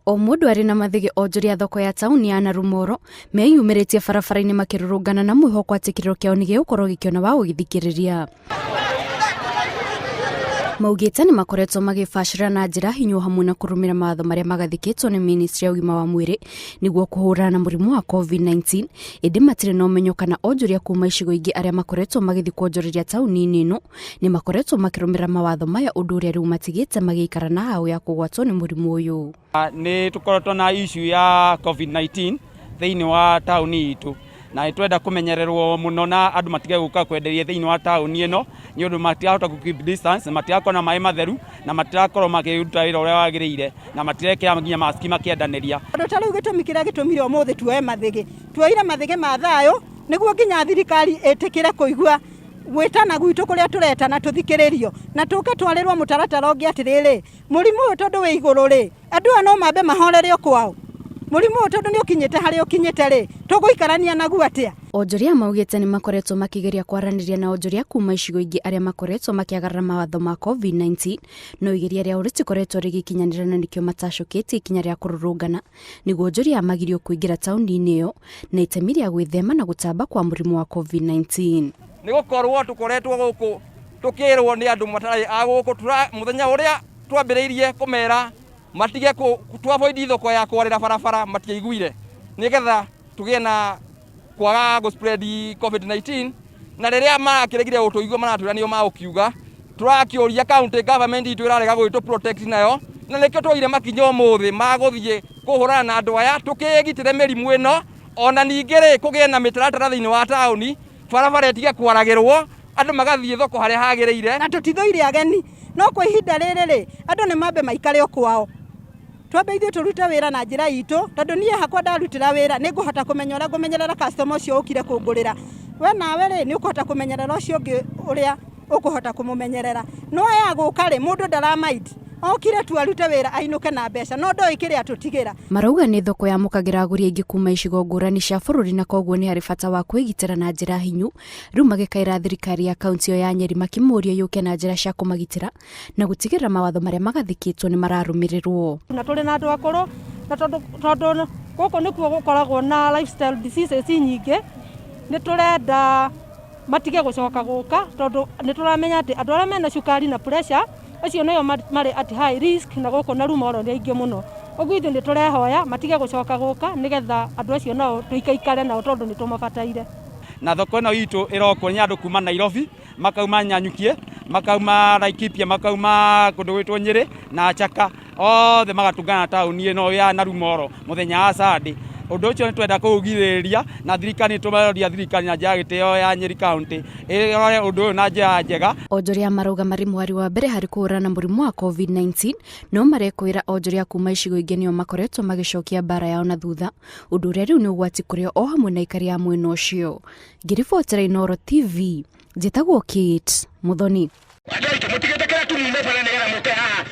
O mũndũ arĩ na mathĩgĩ onjoria thoko ya taũni ya Narumoro meyumĩrĩtie barabara-inĩ makĩrũrũngana na mwĩhoko atĩ kĩrĩro kĩao nĩ gĩgũkorwo gĩkĩona wa gũgĩthikĩrĩria. Maugĩte nĩ makoretwo magĩbacĩra na njĩra hinyu hamwe na kũrũmĩrĩra mawatho marĩa magathĩkĩtwo nĩ ministry ya ũgima wa mwĩrĩ nĩguo kũhũrana na mũrimũ wa COVID-19, ĩndĩ matirĩ na ũmenyo kana onjoria kuma icigo ingĩ arĩa makoretwo magĩthiĩ kuonjoreria taũni-inĩ ĩno nĩ makoretwo makĩrũmĩrĩra mawatho maya, ũndũ ũrĩa rĩu matigĩte magĩikara na hau ya kũgwatwo nĩ mũrimũ ũyũ. Nĩ tũkoretwo na issue ya COVID-19 thĩinĩ wa taũni itũ, na nĩ twenda kũmenyererwo mũno na andũ matige gũka kwenderia thĩinĩ wa taũni ĩno, nĩ ũndũ matirahota gũ keep distance, matirakorwo na maĩ matheru, na matirakorwo makĩruta wĩra ũrĩa wagĩrĩire, na matirekĩra nginya maski makĩendanĩria. Tondũ ta rĩu gĩtũmi kĩrĩa gĩtũmire ũmũthĩ tuoe mathĩgĩ, tuoire mathĩgĩ ma thayũ nĩguo nginya thirikari ĩtĩkĩre kũigua gwĩtana gwitũ kũrĩa tũretana tũthikĩrĩrio, na tũke twarĩrwo mũtaratara ũngĩ atĩrĩrĩ, mũrimũ ũyũ tondũ wĩ igũrũ rĩ, andũ aya no mambe mahorere o kwao. Mũrimũ ũyũ tondũ nĩ ũkinyĩte harĩa ũkinyĩte rĩ, tũgũikarania naguo atĩa? Onjoria maugĩte nĩ makoretwo makĩgeria kwaranĩria na onjoria kuma icigo ingĩ arĩa makoretwo makĩagarara mawatho ma COVID-19, no igeria rĩao rĩtikoretwo rĩgĩkinyanĩra na nĩkĩo matacũkĩtie ikinya rĩa kũrũrũngana nĩguo onjoria magirio kũingĩra taũni-inĩ ĩyo na itemi rĩa gwĩthema na gũtamba kwa mũrimũ wa COVID-19. Nĩ gũkorwo tũkoretwo gũkũ tũkĩrwo nĩ andũ matarĩ a gũkũ, mũthenya ũrĩa twambĩrĩirie kũmera matige tũ avoid thoko ya kwarĩra barabara, matiaiguire, nĩgetha tũgĩe na kwaga gũ spread COVID-19, na rĩrĩa marakĩregire gũtũigua, maratwĩra nĩo magũkiuga. Tũrakĩũria county government itũ ĩrarega gũgĩtũ protect nayo, na nĩkĩo twoire makinya ũmũthĩ ma gũthiĩ kũhũrana na andũ aya tũkĩgitĩre mĩrimũ ĩno. Ona ningĩ rĩ, kũgĩe na mĩtaratara thĩinĩ wa taũni, barabara ĩtige kwaragĩrwo, andũ magathiĩ thoko harĩa hagĩrĩire. Na tũtithũire ageni, no kwa ihinda rĩrĩ rĩ, andũ nĩ mambe maikare o kwao, twambe ithuĩ tũrute wĩra na njĩra itũ, tondũ niĩ hakwa ndarutĩra wĩra nĩ ngũhota kũmenya ũrĩa ngũmenyerera customer ũcio ũkire kũngũrĩra. We nawe rĩ, nĩ ũkũhota kũmenyerera ũcio ũngĩ ũrĩa ũkũhota kũmũmenyerera. No aya gũka rĩ, mũndũ ndara mind, okire tu arute wĩra ainũke na mbeca, no ndoĩ kĩrĩa atũtigĩra. Marauga nĩ thoko yamũkagĩra agũri aingĩ kuma icigo ngũrani cia bũrũri, na koguo nĩ harĩ bata wa kwĩgitĩra na njĩra hinyu. Rĩu magĩkaĩra thirikari ya kaunti ĩyo ya Nyeri makĩmũria yũke na njĩra cia kũmagitĩra na gũtigĩrĩra mawatho marĩa magathĩkĩtwo nĩ mararũmĩrĩrwo. Na tũrĩ na andũ akũrũ, na tondũ gũkũ nĩkuo gũkoragwo na lifestyle diseases nyingĩ, nĩ tũrenda matige gũcoka gũka, tondũ nĩ tũramenya atĩ andũ arĩa mena cukari na pressure, acio nĩo marĩ at high risk, na gũkũ Narumoro nĩ aingĩ mũno. Ũguo ithuĩ nĩ tũrehoya matige gũcoka gũka, nĩgetha andũ acio nao tũikaikare nao, tondũ nĩ tũmabataire. Na thoko ĩno itũ ĩrokwo nĩ andũ kuma Nairobi, makauma Nyanyukie, makauma Laikipia, makauma kũndũ gwĩtwo Nyĩrĩ na Chaka, othe magatũngana taũni ĩno ya Narumoro mũthenya wa Sunday. Ũndũ ũcio nĩ twenda kũũgirĩrĩria, na thirikari nĩ tũroria thirikari na njĩra ya gĩtĩo ya Nyeri County ĩrore ũndũ ũyũ na njĩra njega. Onjoria marauga marĩ mwari wa mbere harĩ kũhũrana na mũrimũ wa COVID-19, no marekwĩra onjoria kuma icigo ingĩ nĩo makoretwo magĩcokia mbara yao na thutha, ũndũ ũrĩa rĩu nĩ ũgwati kũrĩ o hamwe na aikari a mwena ũcio. Ngĩribotera Inooro TV, njĩtagwo Kate Muthoni. Andũ aitũ, mũtigĩtĩkĩre tumume bara nĩgetha mũke haha.